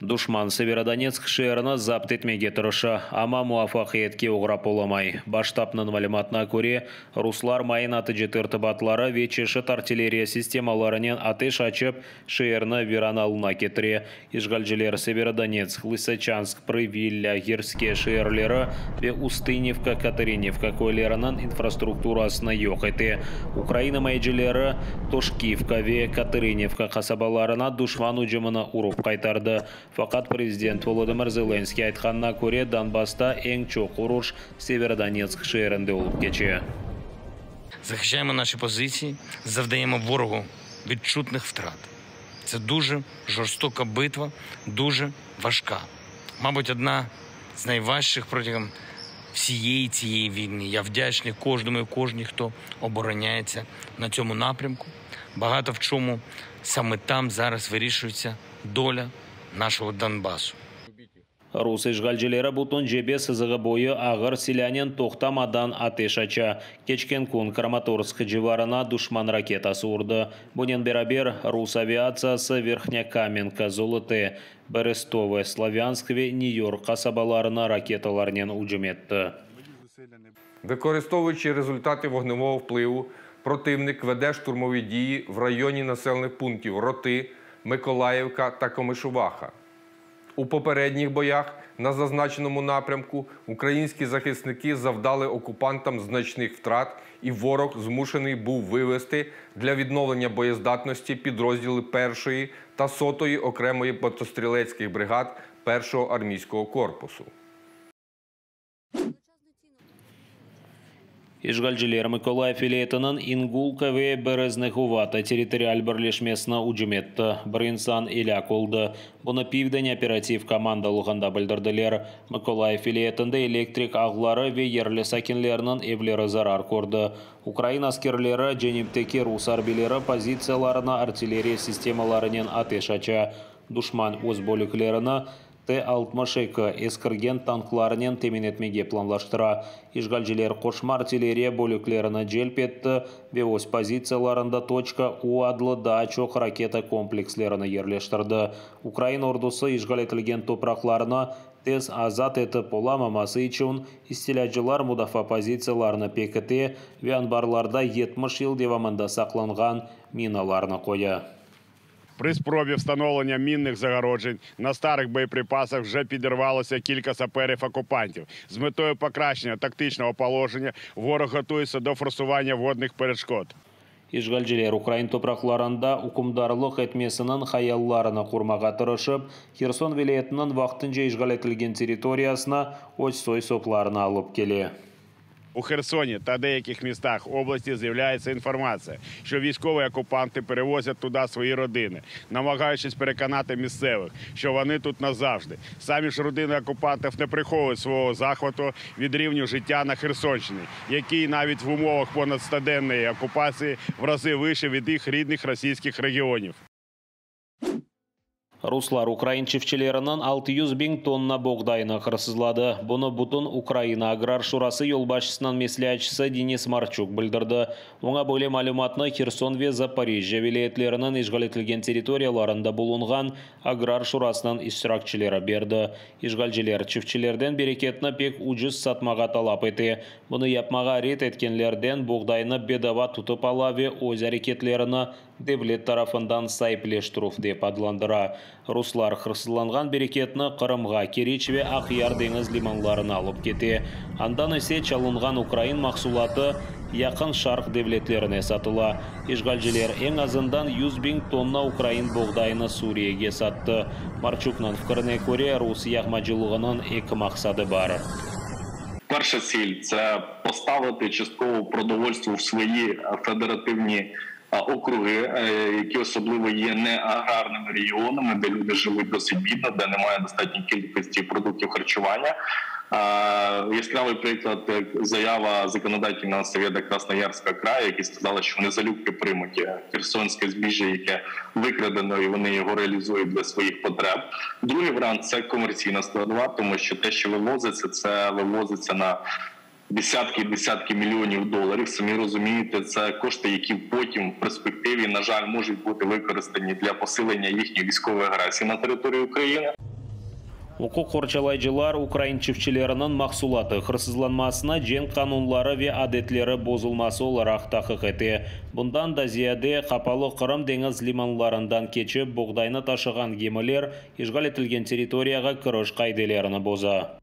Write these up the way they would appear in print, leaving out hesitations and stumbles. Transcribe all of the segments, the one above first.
Duşman Severodonetsk şeerini zapt etmege tırışa, amma muvafaqiyetke oğrap olamay. Baş ştabnıñ malümatına köre, ruslar mayın atıcı tertibatları ve çeşit artilleriya sistemalarınen ateş açıp, şeerni viran alına ketire. İşğalciler Severodonetsk, Lısoçansk, Prıvillâ, Ğirske şeerleri ve Ustınivka, Katerınivka köyleriniñ infrastrukturasını yoq ete. Ukrain imayecileri Toşkivka ve Katerınivka qasabalarına duşman ücümini urıp qaytardı. Faqat prezident Volodımır Zelenskıy aytqanına köre, Donbassta eñ çoq uruş Severodonetsk şeerinde olıp keçe. Захищаємо наші позиції, завдаємо ворогу відчутних втрат. Це дуже жорстока битва, дуже важка. Мабуть, одна з найважчих протягом всієї цієї війни. Я вдячний кожному і кожній, хто обороняється на цьому напрямку. Багато в чому саме там зараз вирішується доля нашого Донбасу. Rus işğalcileri bütün cebe sızığı boyu ağır silânen toqtamadan ateş aça. Keçken kün Kramatorsk civarına duşman raketası urdı. Bunen beraber, rus aviatsiyası Verhnya Kamenka, Zolote, Berestove, Slavânsk ve Nyu-York qasabalarına raketalarnen ücüm etti. Використовуючи результати вогневого впливу, противник веде штурмові дії в районі населених пунктів Роти, Миколаївка та Комишуваха. У попередніх боях на зазначеному напрямку українські захисники завдали окупантам значних втрат і ворог змушений був вивести для відновлення боєздатності підрозділи 1-ї та 100-ї окремої мотострілецьких бригад 1-го армійського корпусу. İşğalciler Mıkolayıv vilâyetiniñ İngulka ve Bereznehuvata territorial birleşmesine ücüm etti, bir insan elâk oldı. Bunı Pivden operativ komandalığında bildirdiler. Mıkolayıv vilâyetinde elektrik ağları ve yerli sakinlerniñ evleri zarar kördi. Ukrain askerleri cenüpteki rus arbiyleri pozitsiyalarına artilleriya sistemalarınen ateş aça. Duşman öz bölüklerini T 62 eskirgen tanklarınen temin etmege planlaştıra. İşğalciler qoşma artilleriya bölüklerini celp etti ve öz pozitsiyalarında Toçka U adlı daa çoq raketa komplekslerini yerleştirdi. Ukrain ordusı işğal etilgen topraqlarnı tez azat etip olamaması içün istilâcılar mudafaa pozitsiyalarını pekite ve anbarlarda 70 yıl devamında saqlanğan minalarnı qoya. При спробі встановлення мінних загороджень на старих боєприпасах вже підірвалося кілька саперів окупантів. З метою покращення тактичного положення ворог готується до форсування водних перешкод. İşğalciler ukrain topraqlarında ükümdarlıq etmesiniñ hayallarını qurmağa tırışıp, Herson vilâyetiniñ vaqtınca işğal etilgen territoriyasına öz soy-soplarını alıp kele. У Херсоні та деяких містах області з'являється інформація, що військові окупанти перевозять туди свої родини, намагаючись переконати місцевих, що вони тут назавжди. Самі ж родини окупантів не приховують свого захвату від рівню життя на Херсонщині, який навіть в умовах понад стоденної окупації в рази вище від їх рідних російських регіонів. Ruslar ukrain çiftçileriniñ 600 biñ tonna boğdayını hırsızladı. Bunı Bütün Ukraina agrar şurası yolbaşçısınıñ mesleatçısı Denis Marçuk bildirdi. Oña böyle malümatnı Herson ve Zaporijjâ vilâyetleriniñ işğal etilgen territoriyalarında bulunğan Agrar şurasınıñ iştirakçileri berdi. İşğalciler çiftçilerden bereketni pek ucuz satmağa talap ete. Bunı yapmağa red etkenlerden boğdaynı bedava tutıp ala ve öz areketlerini devlet tarafından saipleştirüv dep adlandıra. Ruslar hırsızlanğan bereketni Qırımğa, Keriç ve Aqyar deñiz limanlarına alıp kete. Andan ise çalınğan ukrain mahsulatı Yaqın Şarq devletlerine satıla. İşğalciler eñ azından 100 biñ tonna ukrain boğdayını Suriyege sattı. Marçuknıñ fikrine köre, rus yağmacılığınıñ eki maqsadı bar. Перша ціль це поставити частково продовольство в свої федеративні округи, які особливо є не аграрними регіонами, де люди живуть досить бідно, де немає достатньої кількості продуктів харчування. Яскравий приклад заява законодательного совета Красноярського краю, які сказали, що вони залюбки приймуть херсонське збіжжя, яке викрадено, і вони його реалізують для своїх потреб. Другий варіант – це комерційна складова, тому що те, що вивозиться, це вивозиться на Десятки і десятки мільйонів доларів. Самі розумієте, це кошти, які потім в перспективі, на жаль, можуть бути використані для посилення їхньої військової агресії на території України. Uquq qorçalayıcılar ukrain çiftçileriniñ mahsulatı hırsızlanmasını cenk qanunları ve adetleri bozulması olaraq tahqiq ete. Bundan da ziyade, qapalı Qırım deñiz limanlarından keçip boğdaynı taşığan gemiler işğal etilgen territoriyağa kiriş qaidelerini boza.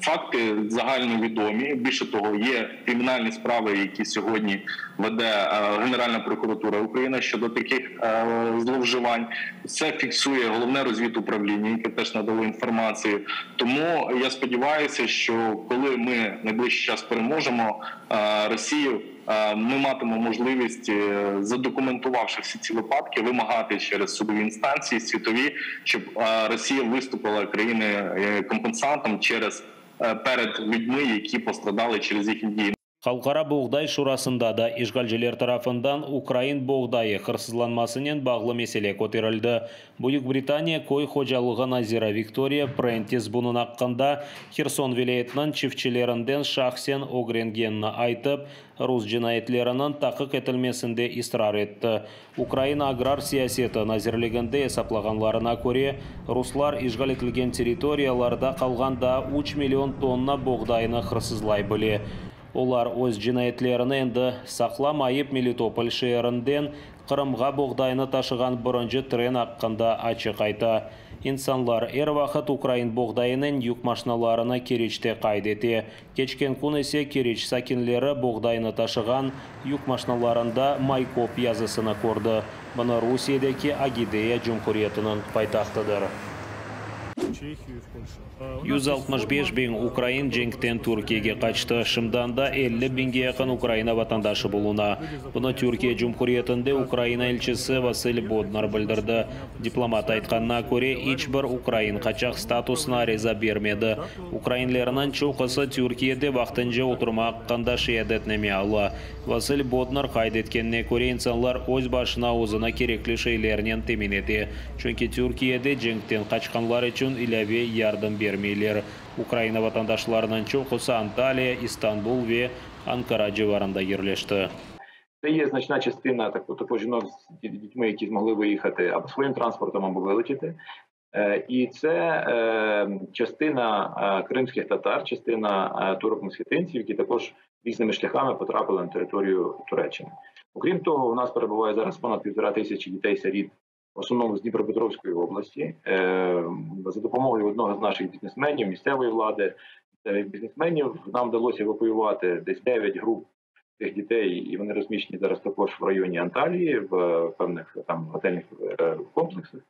Факти загальновідомі. Більше того, є кримінальні справи, які сьогодні веде Генеральна прокуратура України щодо таких зловживань. Це фіксує головне розвідуправління, яке теж надало інформацію. Тому я сподіваюся, що коли ми найближчий час переможемо Росію, ми матимемо можливість, задокументувавши всі ці випадки, вимагати через судові інстанції світові, щоб Росія виступила країною компенсантом через перед людьми, які пострадали через їхні дії. Halqara boğday şurasında da işğalciler tarafından ukrain boğdayı hırsızlanmasınen bağlı mesele köterildi. Büyük Britaniya köy hocalığı naziri Viktoriya Prentis bunıñ aqqında Herson vilâyetiniñ çiftçilerinden şahsen ögrengenini aytıp, rus cinayetleriniñ tahqiq etilmesinde israr etti. Ukraina agrar siyaseti nazirliginde esaplağanlarına köre, ruslar işğal etilgen territoriyalarda qalğan daa üç million tonna boğdaynı hırsızlay bile. Olar öz cinayetlerini endi saqlamayıp, Melitopol şeerinden Qırımğa boğdaynı taşığan birinci tren aqqında açıq ayta. İnsanlar er vaqıt ukrain boğdayınen yük maşnalarını Keriçte qayd ete. Keçken kün ise Keriç sakinleri boğdaynı taşığan yük maşnalarında Maykop yazısını kördi. Bunı Rusiyedeki Agideya cumhuriyetiniñ paytahtıdır. 165 biñ ukrain cenkten Türkiyege qaçtı. Şimdi anda 50 biñge yaqın Ukraina vatandaşı buluna. Bunı Türkiye Cumhuriyetinde Ukraina elçisi Vasıl Bodnar bildirdi. Diplomat aytqanına köre, iç bir ukrain qaçaq statusına ariza bermedi. Ukrainlerniñ çoqusı Türkiyede vaqtınca oturma aqqında şeadetname ala. Vasıl Bodnar qayd etkenine köre, insanlar öz başına özüni kerekli şeylernen temin ete, çünki Türkiyede cenkten qaçqanlar içün ilâve yardım bermeyler. Ukraina vatandaşlarınıñ çoqusı Antaliya, İstanbul ve Ankara civarında yerleşti. Це є значна частина також жінок з дітьми, які змогли виїхати або своїм транспортом, або вилетіти. І це частина кримських татар, частина турок-месхетинців, які також різними шляхами потрапили на територію Туреччини. Окрім того, у нас перебуває зараз понад півтора тисячі дітей-сиріт, в основному з Дніпропетровської області, за допомогою одного з наших бізнесменів, місцевої влади, місцевих бізнесменів, нам вдалося евакуювати десь 9 груп цих дітей, і вони розміщені зараз також в районі Анталії, в певних там готельних комплексах.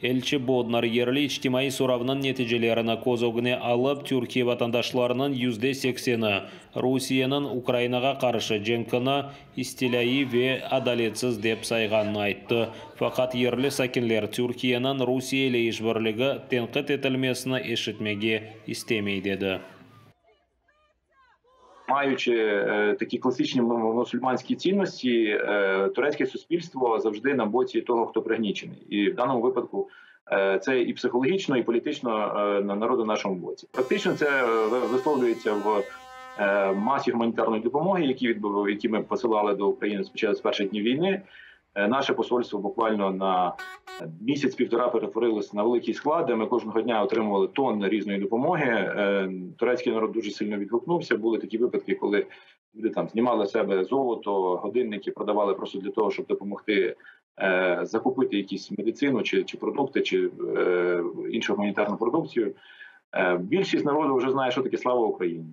Elçi Bodnar yerli içtimaiy soravnıñ neticelerini köz ögüne alıp, Türkiye vatandaşlarınıñ %80i Rusiyeniñ Ukrainağa qarşı cenkini istilâiy ve adaletsiz dep sayğanını ayttı. Faqat yerli sakinler Türkiyeniñ Rusiye ile işbirligi tenqit etilmesini eşitmege istemey, dedi. Маючи такі класичні мусульманські цінності, турецьке суспільство завжди на боці того, хто пригнічений. І в даному випадку це і психологічно, і політично на народу нашому боці. Практично це висловлюється в масі гуманітарної допомоги, які ми посилали до України спочатку з перших днів війни. Наше посольство буквально на місяць-півтора перетворилося на великий склад, де ми кожного дня отримували тонни різної допомоги. Турецький народ дуже сильно відгукнувся. Були такі випадки, коли люди там знімали з себе золото, годинники продавали просто для того, щоб допомогти закупити якісь медицину чи продукти, чи іншу гуманітарну продукцію. Більшість народу вже знає, що таке слава Україні.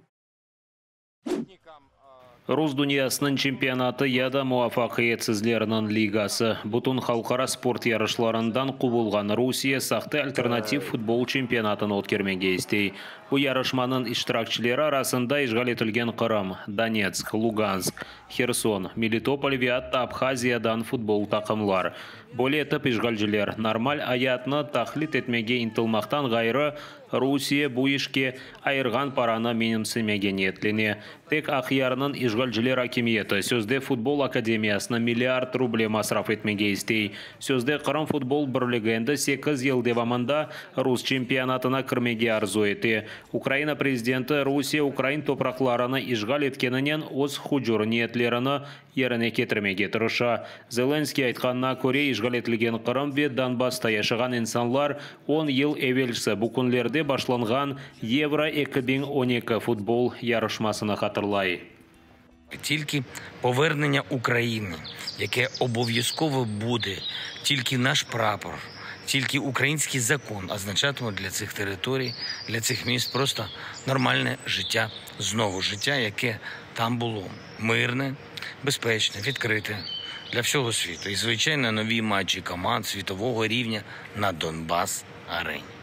Rus dünyasınıñ çempionatı ya da muvafaqiyetsizlerniñ ligası. Bütün halqara sport yarışlarından quvulğan Rusiye sahte alternativ futbol çempionatını ötkermege istey. Bu yarışmanıñ iştirakçileri arasında işğal etilgen Qırım, Donetsk, Lugansk, Herson, Melitopol ve atta Abhaziyadan futbol taqımlar. Böyle etip işğalciler normal ayatnı taqlit etmege ıntılmaqtan ğayrı, Rusiye bu işke ayırğan paranı menimsemege niyetlene. Tek Aqyarnıñ işğal. İşğalciler akimiyeti sözde futbol akademiyasına milliard ruble masraf etmege istey. Sözde Qırım futbol birligi endi 8 yıl devamında rus çempionatına kirmege arzu ete. Ukraina prezidenti Rusiye ukrain topraqlarını işğal etkeninen öz hucur niyetlerini yerine ketirmege tırışa. Zelenskiy aytqanına köre, işğal etilgen Qırım ve Donbassta yaşağan insanlar 10 yıl evelsi bu künlerde başlanğan Yevro 2012 futbol yarışmasını hatırlay. Тільки повернення України, яке обов'язково буде, тільки наш прапор, тільки український закон означатиме для цих територій, для цих міст просто нормальне життя, знову життя, яке там було мирне, безпечне, відкрите для всього світу. І, звичайно, нові матчі команд світового рівня на Донбас арені.